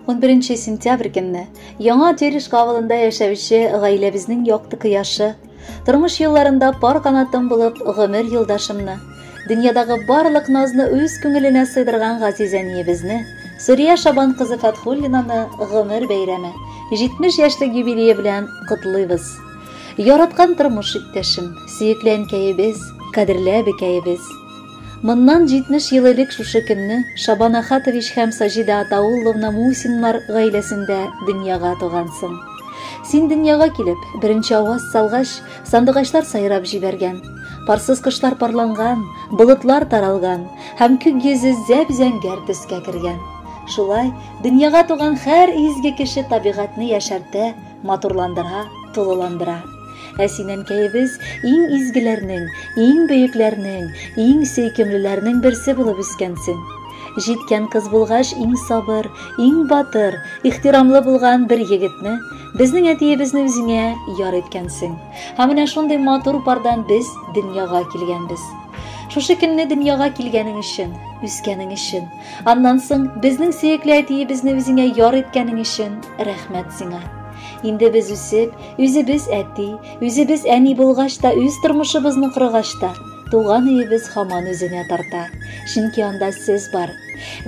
11 сентябрь көнне Яңа Терешка авылында яшәүче гаиләбезнең якты кояшы, тормыш юлларында пар канатым булып гомер юлдашымны, дөньядагы барлык назны үз күңеленә сыйдырган газиз әниебезне, Сурия Шабан кызы Фәтхуллинаны гомер бәйрәме, 70 яшьлек юбилее белән котлыйбыз. Яраткан тормыш иптәшем, сөекле әнкәебез, кадерле әбекәебез. Моннан 70 ел элек шушы көнне Шабан Ахатович һәм Саҗидә Атаулловна Мусиннар гаиләсендә дөньяга тугансың. Син дөньяга килеп, беренче аваз салгач, сандугачлар сайрап җибәргән. Парсыз кошлар парланган, болытлар таралган һәм күк йөзе зәп-зәңгәр төскә кергән. Шулай, дөньяга туган һәр изге кеше табигатьне яшәртә, матурландыра, тулыландыра. Ә син, әнкәебез, иң изгеләрнең, иң бөекләрнең, иң сөйкемлеләрнең берсе булып үскәнсең. Җиткән кыз булгач, иң сабыр, иң батыр, ихтирамлы булган бер егетне, безнең әтиебезне үзеңә яр иткәнсең. Һәм менә шундый матур пардан без дөньяга килгәнбез. Шушы көнне дөньяга килгәнең өчен, үскәнең өчен, аннан соң безнең сөекле әтиебезне үзеңә яр иткәнең өчен рәхмәт сиңа. Инде без үсеп, үзебез әти, үзебез әни булгач та, үз тормышыбызны коргач та, туган өебез һаман үзенә тарта. Чөнки анда сез бар.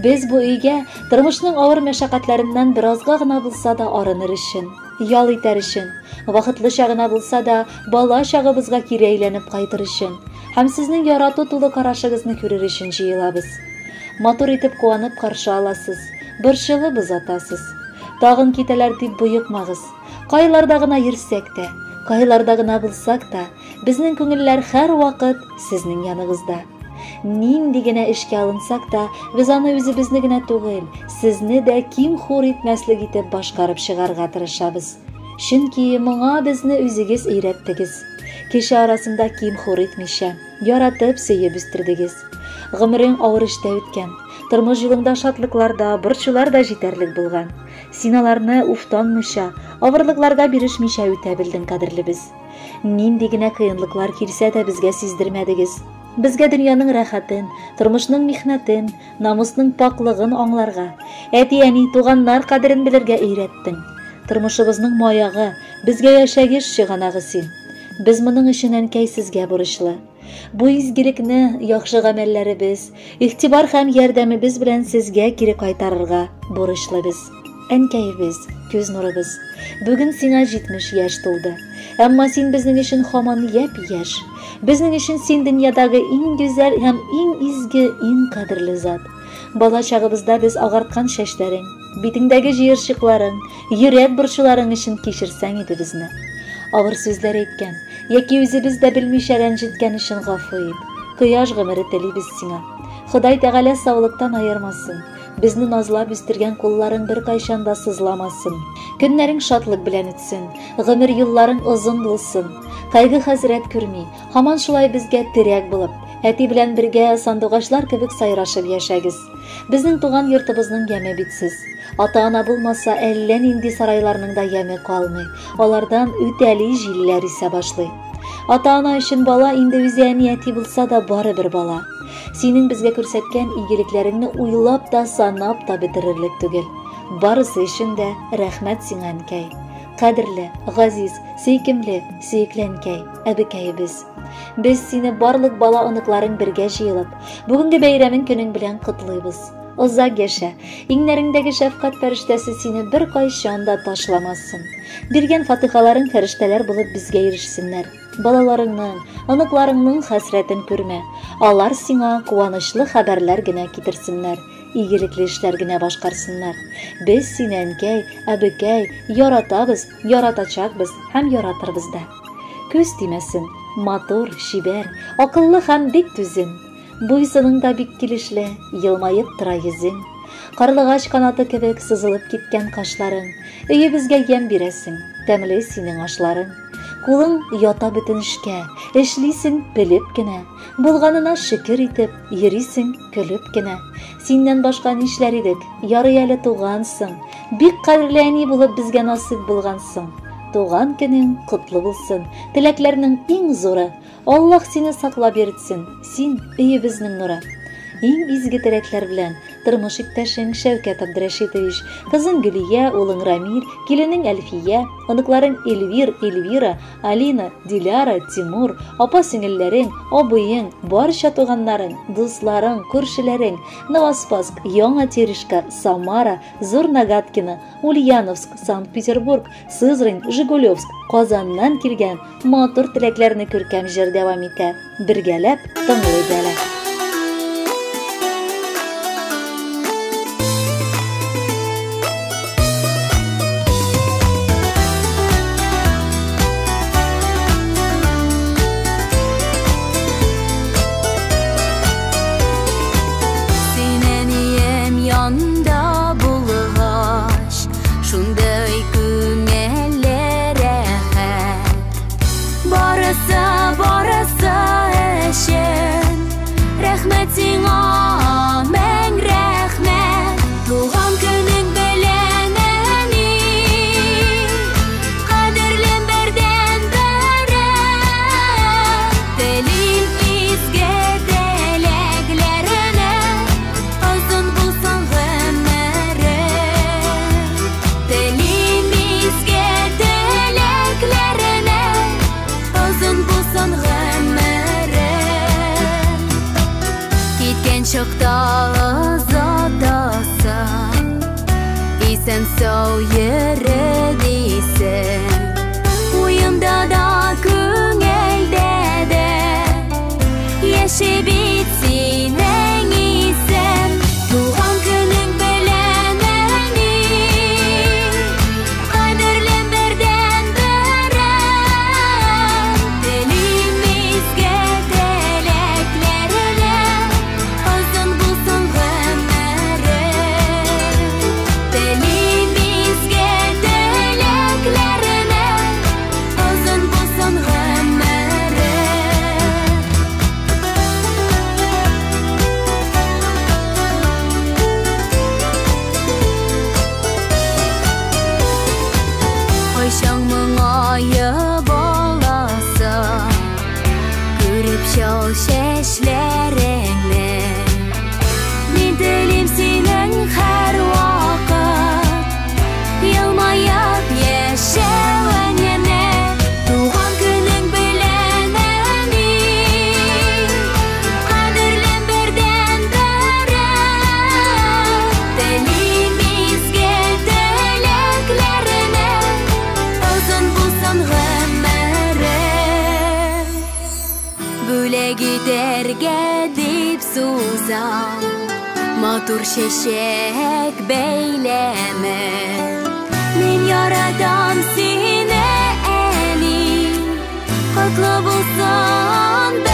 Без бу өйгә тормышның авыр мәшәкатьләреннән беразга гына булса да арыныр өчен, ял итәр өчен, вакытлыча гына булса да бала чагыбызга кире әйләнеп кайтыр өчен һәм сезнең ярату тулы карашыгызны күрер өчен җыелабыз. Матур итеп куанып каршы аласыз, борчылып озатасыз. Тагын китәләр дип боекмагыз. Кайларда гына йөрсәк тә, кайларда гына булсак та, безнең күңелләр һәрвакыт сезнең яныгызда. Нинди генә эшкә алынсак та, без аны үзебезне генә түгел, сезне дә ким-хур итмәслек итеп башкарып чыгарга тырышабыз. Чөнки моңа безне үзегез өйрәттегез. Кеше арасында ким-хур итмичә, яратып, сөеп үстердегез. Гомерең авыр эштә үткән. Тормыш юлыңда шатлыклар да, борчулар да җитәрлек булган. Син аларны уфтанмыйча, авырлыкларга бирешмичә үтә белдең, кадерлебез. Нинди генә кыенлыклар килсә дә безгә сиздермәдегез. Безгә дөньяның рәхәтен, тормышның михнәтен, намусның пакьлыгын аңларга, әти-әни, туганнар кадерен белергә өйрәттең. Тормышыбызның маягы, безгә яшәгеш чыганагы син. Без моның өчен әнкәй сезгә бурычлы. Бу изгелекне яхшы гамәлләребез, игътибар һәм ярдәмебез белән сезгә кире кайтарырга бурычлы без. Әнкәебез, күз нурыбыз, бүген сиңа 70 яшь тулды. Әмма син безнең өчен һаман япь-яшь. Безнең өчен син дөньядагы иң гүзәл һәм иң изге, иң кадерле зат. Бала чагыбызда без агарткан чәчләрең, битеңдәге җыерчыкларың, йөрәк борчуларың өчен кичерсәң иде безне. Авыр сүзләр әйткән, яки үзебез дә белмичә рәнҗеткән өчен гафу ит. Кояш гомере телибез сиңа. Ходай Тәгалә саулыктан аермасын. Безне назлап үстергән кулларың беркайчан да сызламасын. Көннәрең шатлык белән үтсен, гомер юлларың озын булсын. Кайгы-хәсрәт күрми, һаман шулай безгә терәк булып, әти белән бергә сандугачлар кебек сайрашып яшәгез. Безнең туган йортыбызның яме бит сез. Ата-ана булмаса, әллә нинди сарайларның да яме калмый. Алардан үтәли җилләр исә башлый. Ата-ана өчен бала инде үзе әни-әти булса да барыбер бала. Синең безгә күрсәткән игелекләреңне уйлап та, санап та бетерерлек түгел. Барысы өчен дә рәхмәт сиңа, әнкәй. Кадерле, газиз, сөйкемле, сөекле әнкәй, әбекәебез. Без сине барлык бала-оныкларың бергә җыелып, бүгенге бәйрәмең көнең белән котлыйбыз. Озак яшә, иңнәреңдәге шәфкать фәрештәсе сине беркайчан да ташламасын. Биргән фатихаларың фәрештәләр булып безгә ирешсеннәр. Балаларыңның, оныкларыңның хәсрәтен күрмә. Алар сиңа куанычлы хәбәрләр генә китерсеннәр, игелекле эшләр генә башкарсыннар. Без сине, әнкәй, әбекәй, яратабыз, яратачакбыз һәм яратырбыз да. Күз тимәсен, матур, чибәр, акыллы һәм бик түзем. Буй-сының да бик килешле, елмаеп тора йөзең. Карлыгач канаты кебек сызылып киткән кашларың. Өебезгә ямь бирәсең, тәмле синең ашларың. Кулың ята бөтен эшкә, эшлисең белеп кенә. Булганына шөкер итеп, йөрисең көлеп кенә. Синнән башка нишләр идек, ярый әле тугансың. Бик кадерле әни булып безгә насыйп булгансың. Туган көнең котлы булсын, теләкләрнең иң зуры. Аллаһ сине саклап йөртсен, син, өебезнең нуры. Иң изге теләкләр белән, тормыш иптәшең Шәүкәт Абдрәшитович, кызың Гөлия, улың Рамил, киленең Әлфия, оныкларың Эльвир, Эльвира, Алина, Диляра, Тимур, апа-сеңелләрең, абыең, барча туганнарың, дусларың, күршеләрең, Новоспасск, Яңа Терешка, Самара, Зур Нагаткино, Ульяновск, Санкт-Петербург, Сызрань, Жигулевск, Казаннан килгән матур теләкләрне күркәм җыр дәвам итә. Бергәләп тыңлыйк әле. Син әнием янда булгач, шундый күңелле рәхәт. Барысы, барысы өчен рәхмәт сиңа, мең рәхмәт. Туган көнең белән, әни, кадерлем бердән-берем. Телим изге теләкләреңә, озын булсын гомерең. Телим изге теләкләреңә, озын булсын гомерең. Киткән чакта озатасың, исән-сау йөре дисең. Уемда да, күңелдә дә яши бит синең исем. Туган көнең белән, әни, кадерлем бердән-берем. Телим изге теләкләреңә, озын булсын гомерең. Телим изге теләкләреңә, озын булсын гомерең. Кайчан моңаеп аласың, күреп чал чәчләреңне. Мин телим синең һәрвакыт елмаеп яшәвеңне. Туган көнең белән, әни, кадерлем бердән-берем. Телим изге теләкләреңә, озын булсын гомерең. Бүләк итәргә дип сузам матур чәчәк бәйләме. Мин яратам сине, әни, котлы булсын.